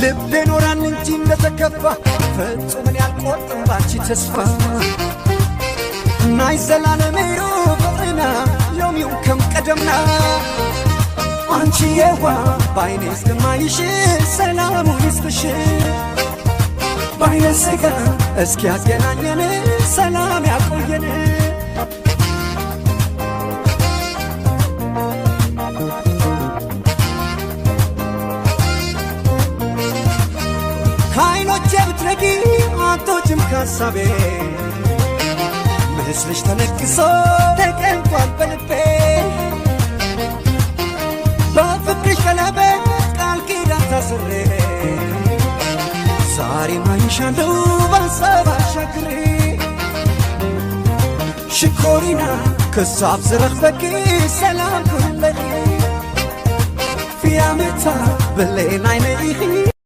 ልቤ ኖራል እንጂ እንደተከፋ ፍጹም እኔ አልቆርጥም ባንቺ ተስፋ። ናይ ዘላለም እዩ ፍቕርና፣ ሎሚው ከም ቀደምና። አንቺ የዋ ባይኔ እስከማይሽ ሰላሙን ይስጥሽ፣ ባይነ ስጋ እስኪ ያገናኘን ሰላም ያቆየን። ከዓይኖቼ ብትረጊ አትወጭም ካሳቤ፣ ምስልሽ ተነቅሶ ተቀምጧል በልቤ። በፍቅርሽ ቀለበት ቃል ኪዳን ታስሬ ዛሬ ማይሻለሁ በሀሳብ አሻግሬ። ሽኮሪና ክሳብ ዝረኽበኪ ሰላም ኩለኺ፣ ፍያመታ ብሌን ዓይነይኺ